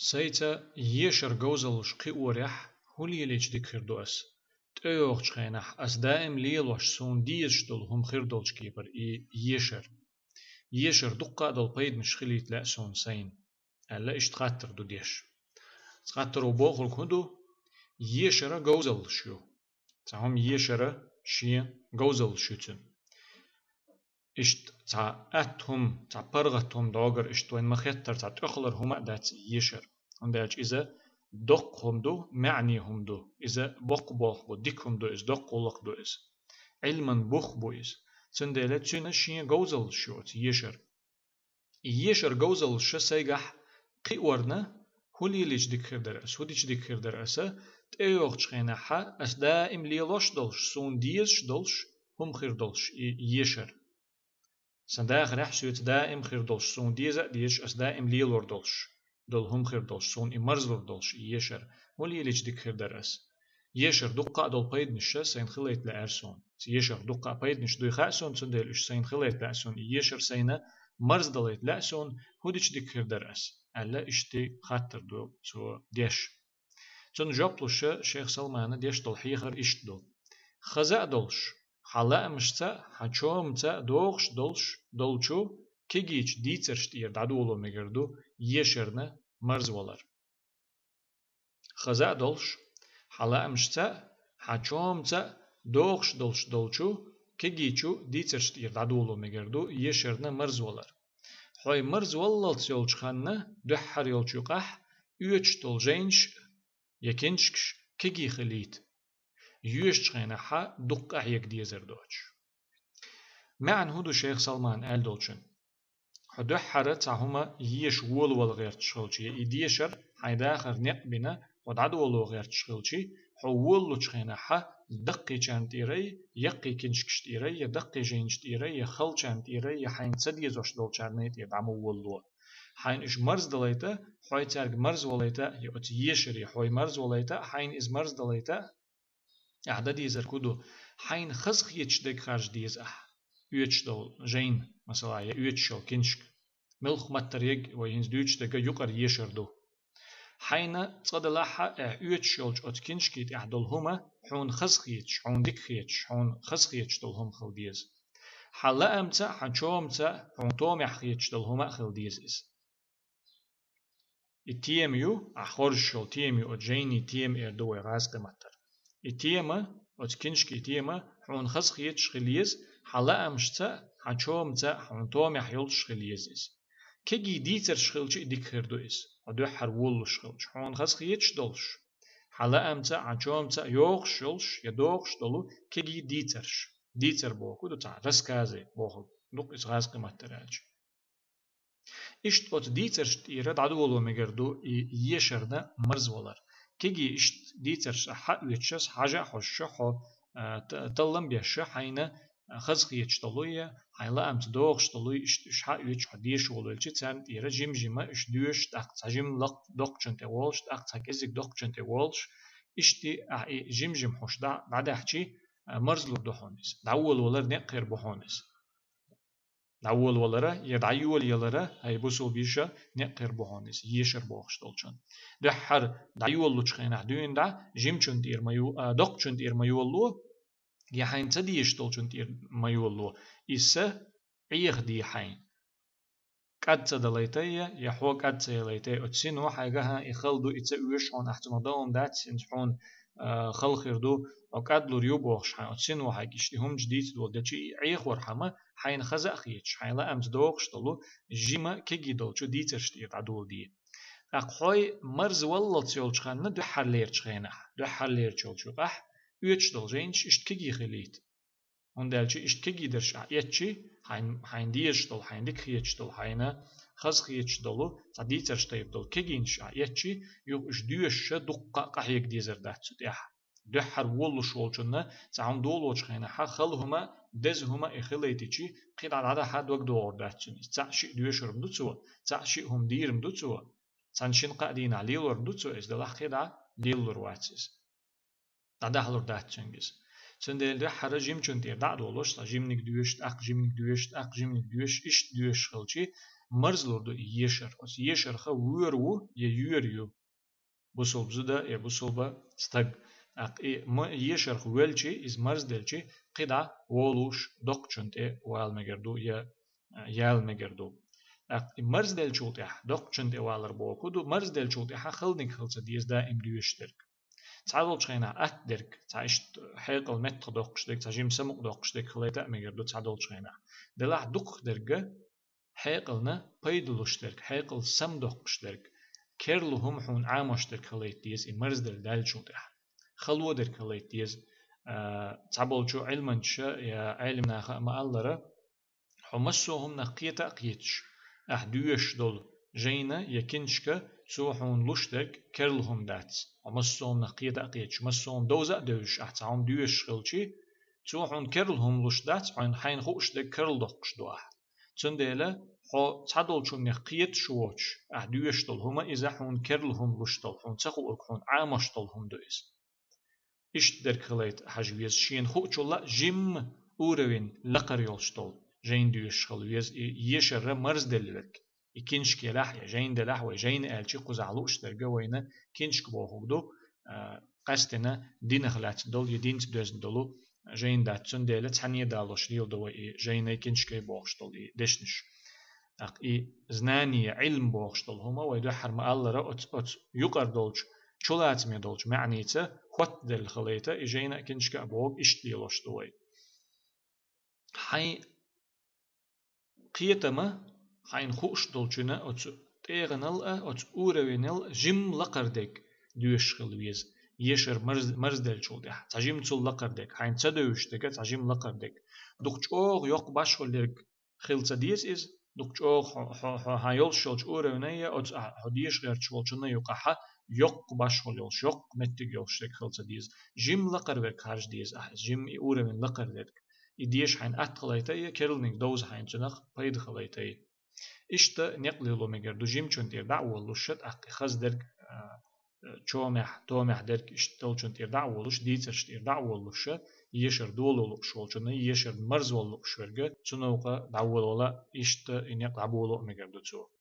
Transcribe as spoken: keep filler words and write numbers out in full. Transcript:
Сайца ешар говзаллаш кхиорехь, хӀу лелийча дика хир ду ас? ТӀейогӀучу хенахь ас даим лелош, суна дезаш долу хӀума хир долчу кепара и ешар. Ешар дуккха а долу пайданаш хилийта лаьа суна сайна, аьлла, иштта хаттар ду деш. Цу хаттаро бохург хӀун ду? Ешара говзаллаш ю. Цхьа хӀума ешара шен говзаллаш ю цуьнан. Иштта цхьа атта хӀума, цхьа паргӀат хӀума догара, иштта вайн ма-хеттара цхьа тӀехулара хӀума а дац ешар. ХӀунда аьлча иза доккха хӀума ду, маьӀне хӀума ду. Иза боккха болх бу, дика хӀума ду иза, доккха гӀуллакх ду иза. Ӏилман бух бу иза. Цундела цуьнан шен говзаллаш ю оцу ешар. И ешар говзаллаша сайгахь кхиорна, хӀу лелийча дика хир дара ас, хӀу дича дика хир дара аса, тӀейогӀучу хенахьа ас даим лелош долуш, суна дезаш долуш, хӀума хир долуш и ешар. Сан дахарехь соьца даим хир долуш, суна деза а дезаш, ас даим лелор долуш, долу хӀума хир долуш, суна и марзлур долуш и ешар, хӀу лелийча дика хир дара ас? Ешар дуккха а долу пайданаша сайна хилайта лаьара суна. Ешар дуккха а пайданаш дуй хаьа суна, цундела уьш сайна хилайта лаьа суна, и ешар сайна марздалайта лаьа суна, хӀу дича дика хир дара ас? Аьлла, иштта хаттар ду цо деш. Цунна жоп луша шайх Салмана деш долу хьехар иштта ду. Хаза а долуш, хьан лаамашца а, хьан чомаца а догӀуш долуш долчу кегийчу дийцарш тӀера дӀадоло мегар ду ешарна марзвалар. Хаза а долуш, хьан лаамашца а, хьан чомаца а догӀуш долуш долчу кегийчу дийцарш тӀера дӀадоло мегар ду ешарна марзвалар. Хьой марзваллалц йолчу ханна дуьххьара йолчу юкъахь оьцуш долу жайнаш а, я киншкаш кегий хилийта. Йоьшучу хенахьа дуккха къахьега дезар доцуш. МаьӀна хӀун ду шайх Салман аьлла долчун? Хьо дуьххьара цхьа хӀума еша волавала гӀерташ хилча, я и дешар хьайн дахар некъ бина, хьо дӀадоло гӀерташ хилчи, хьо волалучу хенахьа даккхийчарна тӀерай, яккхий киншкаш тӀерай, я даккхий жайнаш тӀерай, я халчарна тӀерай, я хьайна ца дезош долчарна тӀера дӀа ма волало. Хьайна уьш марздалайта, хьой цаьрга марзвалайта, я оцу ешаре хьой марзвалайта, хьайна иза марздалайта, ахь дан дезарг хӀун ду? Хьайна хазахеташ дерг харжа деза ахь. Оьцуш долу жайна, масала, я оьцуш йолу киншка. Муьлхха маттара ерг вай хӀинца дуьйцуш дерг юкъара ешар ду. Хьайна цкъа делахь а, ахь оьцуш йолчу оцу киншки тӀехь долу хӀума хьуна хазахеташ, хьуна дика хеташ, хьуна хазахеташ долу хӀума хила деза. Хьан лаамца а, хьан чомаца а, хьуна томехь хеташ долу хӀума а хила деза иза. И тема ю, ахь хоржуш йолу тема ю, оцу жайни тема эр ду вай гӀазкхи маттара. И тема, оцу киншки тема, хьуна хазахеташ хила еза, хьан лаамашца а, хьан чомаца а, хьуна томехь йолуш хила еза иза. Кегий дийцарш хилча и дика хир ду иза, хьо дуьххьара волалуш хилча, хьуна хазахеташ долуш. Хьан лаамца а, хьан чомаца а йогӀуш йолуш, я догӀуш долу кегий дийцарш. Дийцар боху ду цхьа рассказы боху, дукха иза гӀазкхи маттара аьлча. Иштта оцу дийцаршна тӀера дӀадоло мегар ду и ешарна марзвалар. Кегий иштта дийцарш ахь хьаоьцуш, хьажа а хьожуш, хьо, а, т-, таллам беш, хьайна хазахеташ долуй, хьайн лаамца догӀуш долуй, иштта уьш хьаоьцуш, хьо деша волавелчи, царна тӀера жим-жима уьш доьшуш, тӀаккха цхьа жим лакха доккхачун тӀе волуш, тӀаккха цхьа кӀезиг доккхачун тӀе волуш, иштта ахь и жим-жим хьуш дӀа-, дӀадаьхьчи, а, марзлур ду хьуна иза. ДӀаволавалар некъ хир бу хьуна иза. ДӀаволавалара я дӀайолаялара, хӀай бусулба йиша, некъ хир бу хьуна иза, ешар бохуш долчун. Дуьххьара дӀайолалучу хенахь дуьйна дӀа, жимчун тӀера ма ю-, а, доккхачун тӀера ма йолало, я хьайна ца дезаш долчун тӀера ма йолало. Иза са Ӏеха де хьайна. КӀад ца далайтай, я хьо кӀад ца ялайтай, оцу сино хьайгахьа и хала ду, и ца оьшу хьуна, ахь цунах дан хӀума дац, хӀинца хьуна, а, хала хир ду, хьо кӀадлур ю бохуш хьайн, оцу сино хьайга иштта и хӀуманаш дийца долу дечи, и Ӏехор хьама, хьайна хаза а хеташ, хьайн лаамца догӀуш долу, жима кегий долчу дийцарш тӀера дӀадоладе. ТӀаккха хьой марза валлалц йолчу ханна дуьххьарлерчу хенахь, дуьххьарлерчу йолчу юкъахь, оьцуш долу жайнаш иштта кегий хилийта. ХӀунда аьлча иштта кегий дарш ахь эцчи, хьайн, хьайн дезаш долу, хьайн дика хеташ долу, хьайна хаза хеташ долу, цхьа дийцарш тайпа долу кегийнаш ахь эцчи, юха уьш доьшуша дуккха а къахьега дезар дац цу тӀехь. Дуьххьара воллуш волчунна цхьа хӀума долочу хенахьа хала хӀума, деза хӀума и хилайтичи, кхидӀа дӀадахьа дог догӀур дац цуьнан. Иза цхьаъ шиъ доьшург ду цо, цхьаъ шиъ хӀума дийр ду цо, цхьана шина кхаа дийнахь лелорг ду цо, иза делахь кхидӀа лелалур вац иза. ДӀадахьалур дац цуьнга иза. Цундела дуьххьара жимчун тӀера дӀа а долуш, цхьа жимниг доьшу, тӀаккха жимниг доьшу, тӀаккха жимниг доьшу, иштта доьшуш хилчи, марзлур ду и ешар. Оцу ешарха воьр ву я йоьр ю бусулба зуда я бусулба стаг. ТӀаккха и ешарх велчи, иза марзделчи, кхидӀа волуш доккхачун тӀе вала мегар ду я яла мегар ду. ТӀаккха и марзделчул тӀаьхьа доккхачун тӀе валар боху ду, марзделчул тӀаьхьа халниг хила ца деза даим доьшуш дерг. Цхьадолчу хенахь атта дерг, цхьа иштта хьекъал меттах доккхуш дерг, цхьа жима самукъа доккхуш дерг хилайта а мегар ду цхьадолчу хенахь. Делахь дукхах дерга хьекъална пайда луш дерг, хьекъал сам доккхуш дерг, керла хӀума хьуна Ӏамош дерг хилайта деза и марздел даьллачул тӀаьхьа. Хало дерг хилайта деза. А, цхьаболчу Ӏилманчаша я Ӏелимнаха а ма-аллара, хьо массо а хӀуманах кхета а кхеташ, ахь доьшуш долу жайна я киншка, цо хьуна луш дерг керла хӀума дац. Хьо массо а хӀуманах кхета а кхеташ, массо а хӀума довза а девзаш, ахь цхьа хӀума доьшуш хилчи, цо хьуна керла хӀума луш дац, хьайна, хьайна хууш дерг керла доккхуш ду ахь. Цундела хьо цхьадолчуннех кхеташ воцуш, ахь доьшуш долу хӀума иза хьуна керла хӀума луш долу, хьуна ца хуург, хьуна Ӏамош долу хӀума ду иза. Иштта дерг хилайта хьажа веза, шена хуучул а жимма уровень лакхара йолуш долу жайна доьшуш хила веза и ешарра марзделла верг. И киншка елахь я жайна делахь, вай жайна аьлчи кхузахь лууш дерга вайна киншка бохург ду, а, къаьстина динах лаьцна долу я динца доьзна долу жайна дац, цундела цхьаьна далош леладо вай и жайнай киншкай бохуш долу и дешнаш. ТӀаккха и знание, Ӏилм бохуш долу хӀума вай дуьххьара ма-аллара оцу, оцу юкъара долчу, чулацаме долчу маьӀница хӀоттаделла хилайта, и жайна а киншка а бохург иштта лелош ду вай. Хьайн кхетама, хьайна хууш долчуьнан оцу тӀегӀанал а, оцу уровенел а жимма лакхара дерг доьшуш хила веза, ешар марз-, марзделлачул тӀаьхьа. Цхьа жимма цул лакхара дерг, хьайна ца девзаш дерг а цхьа жимма лакхара дерг. Дукха чӀогӀа йоккха башхалла ерг хила ца деза иза, дукха чӀогӀа хьо, хьо, хьо, хьан йолуш йолчу уровенай я оцу ахь, хьо деша гӀерташ волчунна юкъахь йоккха башхалла йолуш, йоккха меттиг йолуш дерг хила ца деза. Жимма лакхара верг харжа деза ахь, жимма и уровень лакхара дерг. И деша хьайна атта хилайта я керланиг довза хьайна цунах пайда хилайта. Иштта некъ лело мегар ду жимачун тӀера дӀа а воллуш, тӀаккха и хаза дерг, а, чомехь, томехь дерг иштта долчун тӀера дӀа а волуш, дийцарш тӀера дӀа а воллуш, ешар доло лууш волчунна, ешар марзвала лууш верга, цу новкъа дӀаволавала иштта и некъ дӀаболо а мегар ду цо.